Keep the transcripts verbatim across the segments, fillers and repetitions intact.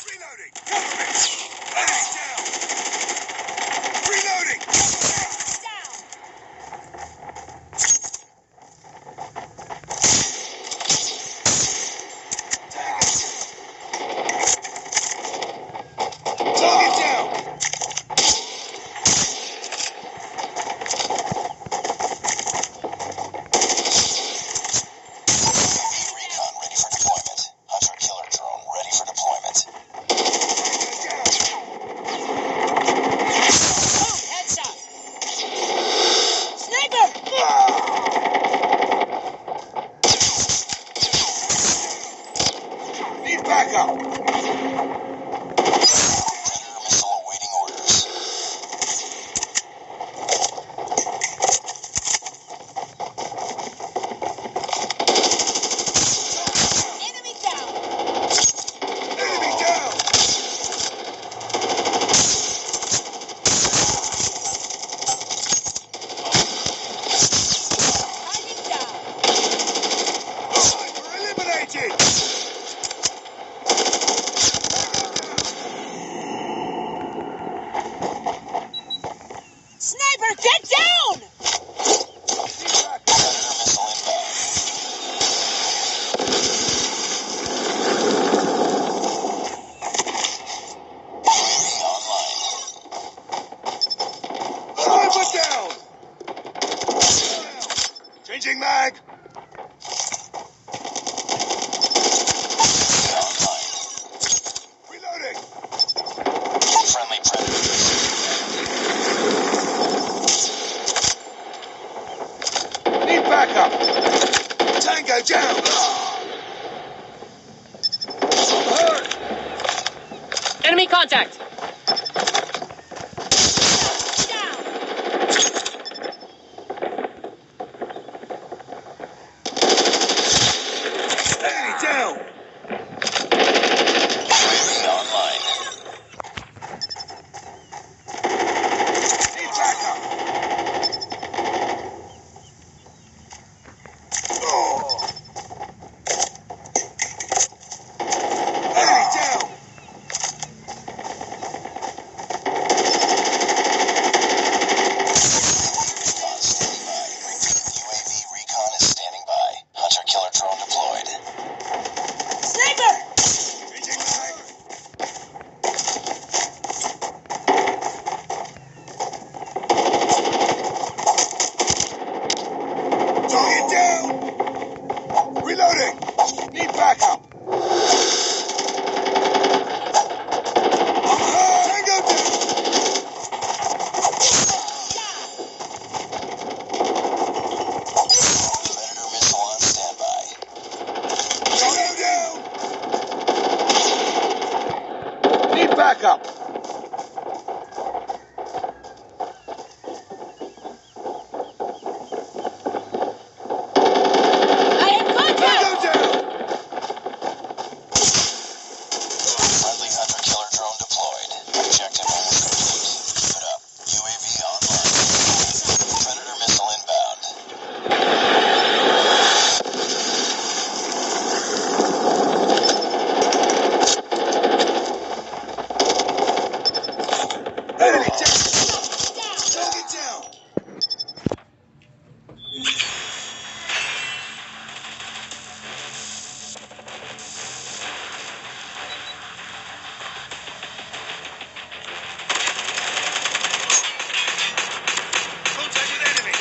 Reloading! Cover me! Enemy down! Reloading! Cover me! Down! Target down! Recon ready for deployment. Hunter killer drone ready for deployment. Boom! Headshot! Sniper! Need backup! Predator missile awaiting orders. Enemy down! Enemy down! Target down! Sniper eliminated! Sniper, get down! Predator missile inbound. U A V online. Sniper down! Changing mag! Online. Reloading! Friendly Predator. Need backup! Tango down! Hurt! Enemy contact! Down! Enemy down! U A V online. Need backup! Oh! Enemy down! Recon standing by. Repeat, U A V recon is standing by. Hunter killer drone deployed. Sniper! Changing mag. Target down! Reloading! Need backup! Tango down! Predator missile on standby. Tango down! Need backup! I am going down! Tango down! Friendly hunter killer drone deployed. Objective almost complete. Keep it up. U A V online. Predator missile inbound. Enemy down! Target down! Contact with enemy.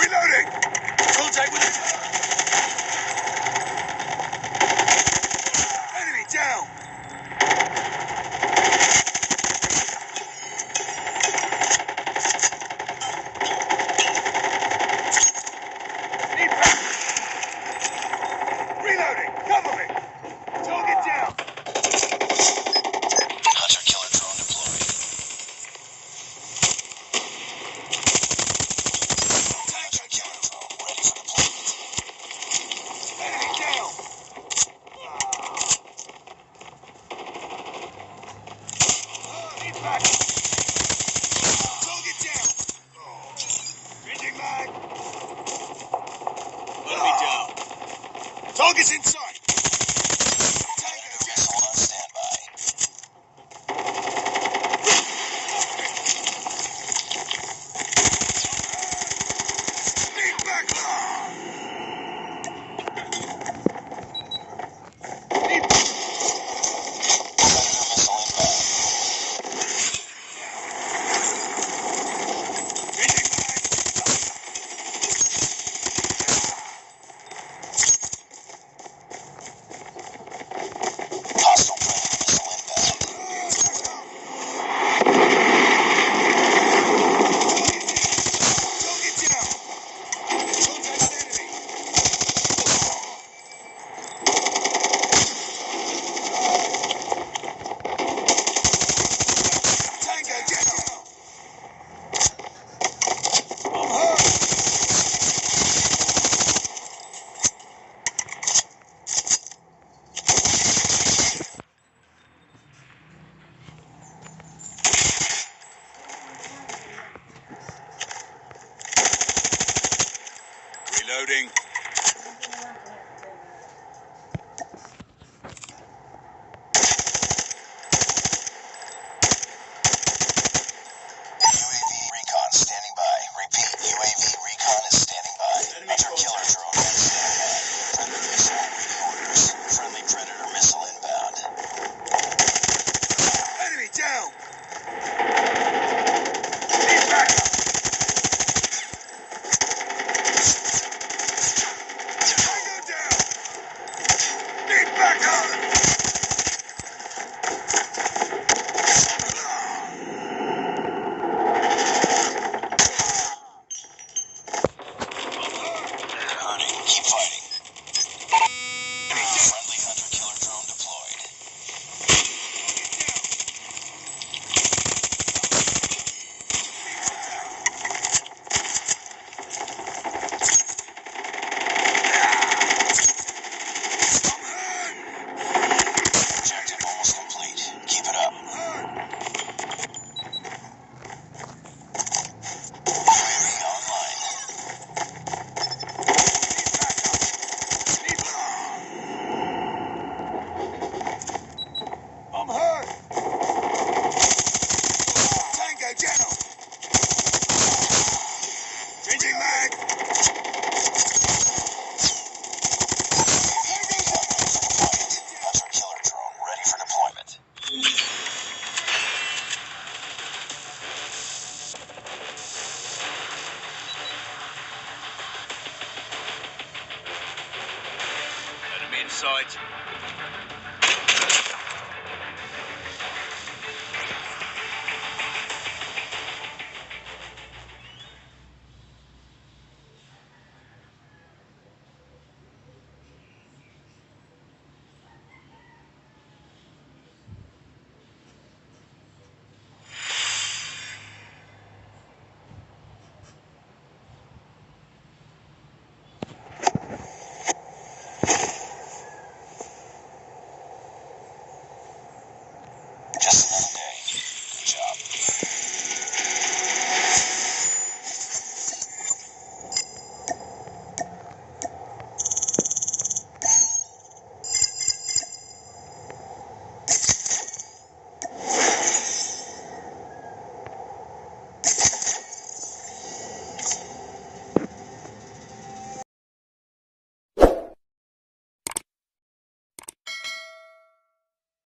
Reloading! Contact with enemy down! Need back! Reloading! Cover me! Target down! Hunter killer drone deployed. Hunter killer drone ready for deployment. Enemy down! Need back! Target down! Changing mag! Enemy down! Target's in sight! Tango down! Missile on standby. Need backup! Need Predator missile inbound. Hostile Predator missile inbound. Tango down. Reloading. U A V recon standing by. Repeat, U A V recon is standing by. Hunter killer drone on standby. Predator missile awaiting orders. Friendly Predator missile inbound. Enemy down! Need backup! Tango down! Need backup! Hurting. Keep fighting. Friendly hunter killer drone deployed. Objective almost complete. Keep it up. U A V online. I'm hurt. Tango down. Changing mag. Hunter killer drone ready for deployment. Enemy in sight.